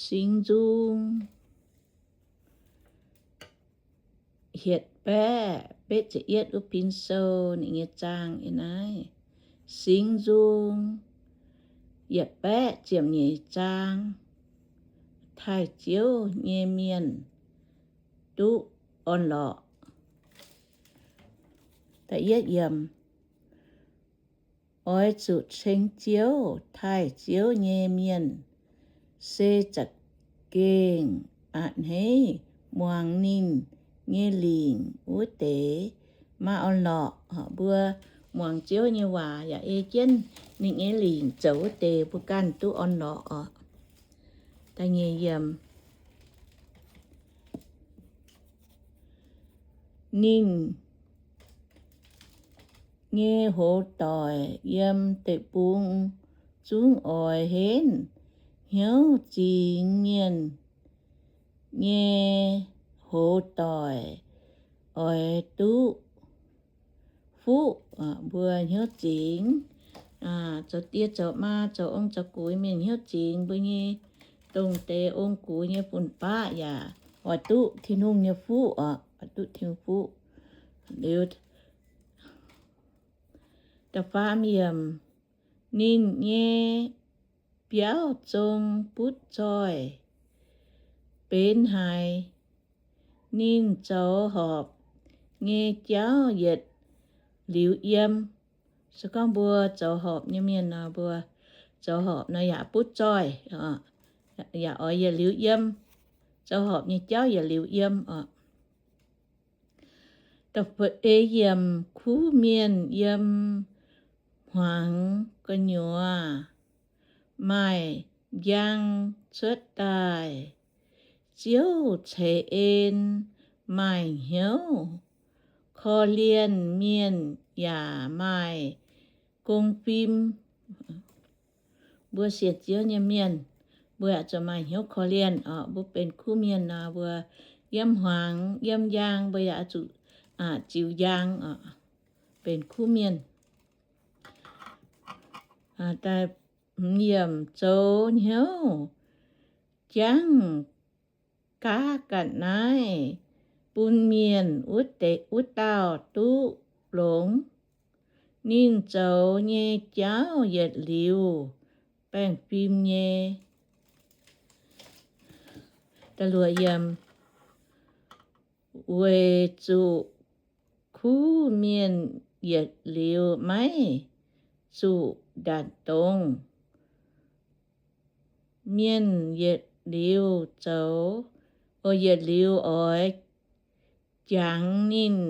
Singx Nzung hietc baeqv betv ziepc yietv wuov pin sou ninh nyei zaang ih naaiv. Singx Nzung yietc baeqv ziepc nyeic zaang. Taaih Ziouv nyei mienh duqv orn-lorqc. Oix zuqc ceng Ziouv, taaih Ziouv nyei mienh se za'gengh a'hneiv muangx ninh nyei lingc wuov deix maaih orn-lorqc. Mbuo muangx Ziouv nyei waac yaac ei jienv ninh nyei lingc zoux wuov deix mbuo ganh duqv orn-lorqc oc. Ninh nyei hoz doic yiem deic-bung zungv oix henv hnyouv zingx mienh nyei hoz doic oix duqv fuqv. Mbuo hnyouv zingx, zoux die zoux maa zoux ong zoux gux mienh hnyouv zingx mbuo nyei dongh deix ong gux nyei fun-faqv yaac oix duqv Tin-Hungh nyei fuqv oc, oix duqv Tin-Hungh fuqv. Liuz, da'faam yiemc, ninh nyei biauv zong butv zoih benx haaix, ninh zoux horpc nyei jauv yietc liuz yiem. Se gorngv mbuo zoux horpc nyei mienh nor, mbuo zoux horpc nor yaac butv zoih, yaac oix yietc liuz yiem. Zoux horpc nyei jauv yietc liuz yiem oc. Da'feix yiemc, kuv mienh yiem hmuangx gu'nyuoz maaih njang cuotv daaih. Ziouv ceix en maaih hnyouv, korv-lienh mienh yaac maaih gong fim. Mbuo sienx Ziouv nyei mienh, mbuo yaac zuqc maaih hnyouv korv-lienh oc. Mbuo benx kuv mienh nor, mbuo yiem hmuangx yiem njang mbuo yaac zuqc ziux njang oc, benx kuv mienh. Yiemc, zoux hnyouv jangv gaav ga'naaiv bun mienh wuov dauh duqv longx. Ninh zoux nyei jauv yietc liuz baengh fim nyei. Weic zuqc kuv mienh yietc liuz maiv zuqc ndanc dongz. Mienh yietc liuz zoux, yietc liuz oix jangx ninh.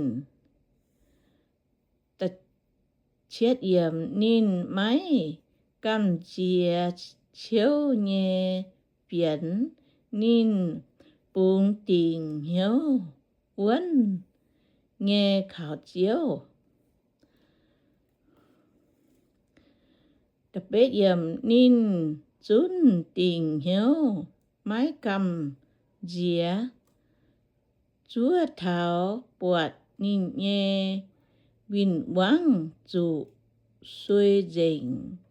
Cietv yiemc, ninh maiv gamh nziex ciouv nyei fienx. Ninh bungx dingc hnyouv wuonv nyei kaux Ziouv. Ninh zunv dingc hnyouv maiv gamh nziex, zuov taux buatc ninh nyei win-wangv zuqc suei nzengc.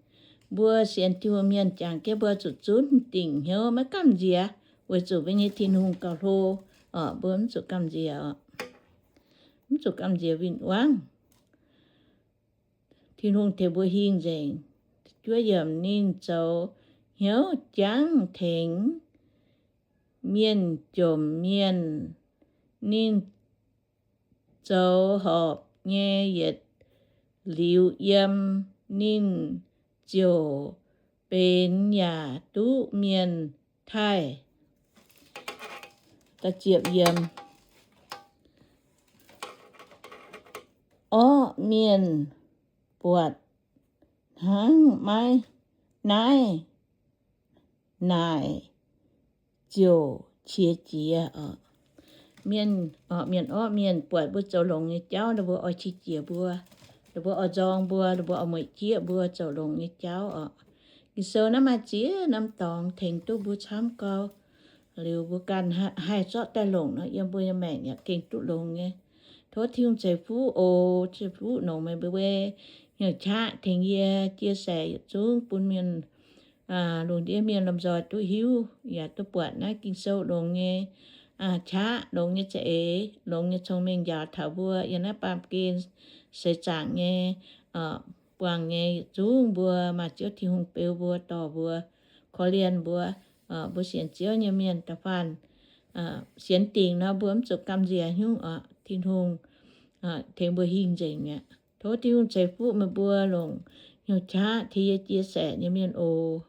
Mbuo sienx Tin-Hungh mienh jangx jienv mbuo zuqc zunv dingc hnyouv maiv gamh nziex, weic zuqc mbuo nyei Tin-Hungh gauh hlo. Mbuo mv zuqc gamh nziex, mv zuqc gamh nziex win-wangv. Tin-Hungh tengx mbuo hingh nzengc. Juov yiemc, ninh zoux hnyouv jangv tengx mienh jomc mienh. Ninh zoux horpc nyei yietc liuz yiem, ninh ziouc benx yaac duqv mienh taaih. Orqv mienh buatc hnangv maiv naaiv naaic ziouc qiex jiez. Mienh, mienh orqv mienh buatc mbuo zoux longx nyei jauv, ninh mbuo oix qiex jiez mbuo, ninh mbuo oix nzorng mbuo, ninh mbuo oix mueic jieqv mbuo zoux longx nyei jauv oc. Ging-Sou naaiv maaih ziex norm dorngx tengx duqv mbuo camv gau. Liuz mbuo ganh haih zorqv daaih longc nor, yiem mbuo nyei maengc yaac gengh duqv longx nyei. Tov Tin-Hungh ceix fuqv oc. Ceix fuqv nongc meih mbuo nyei hnyouv qaqv tengx yie chia sẻ yietc zungv bun mienh lungh ndiev mienh lomh nzoih duqv hiuv yaac duqv buatc naaiv Ging-Sou longx nyei qaqv, longx nyei za'eix, longx nyei cong-mengh njaaux taux mbuo yiem naaiv baamh gen seix zaangc nyei buangh nyei yietc zungv mbuo maaih Ziouv Tin-Hungh beu mbuo, dorh mbuo, korv-lienh mbuo. Mbuo sienx Ziouv nyei mienh da'faanh sienx dingc nor, mbuo mv zuqc gamh nziex nyungc oc. Tin-Hungh tengx mbuo hingh nzengc mi'aqv. Tov Tin-Hungh ceix fuqv meih mbuo longc hnyouv qaqv tengx yie chia sẻ nyei mienh oc.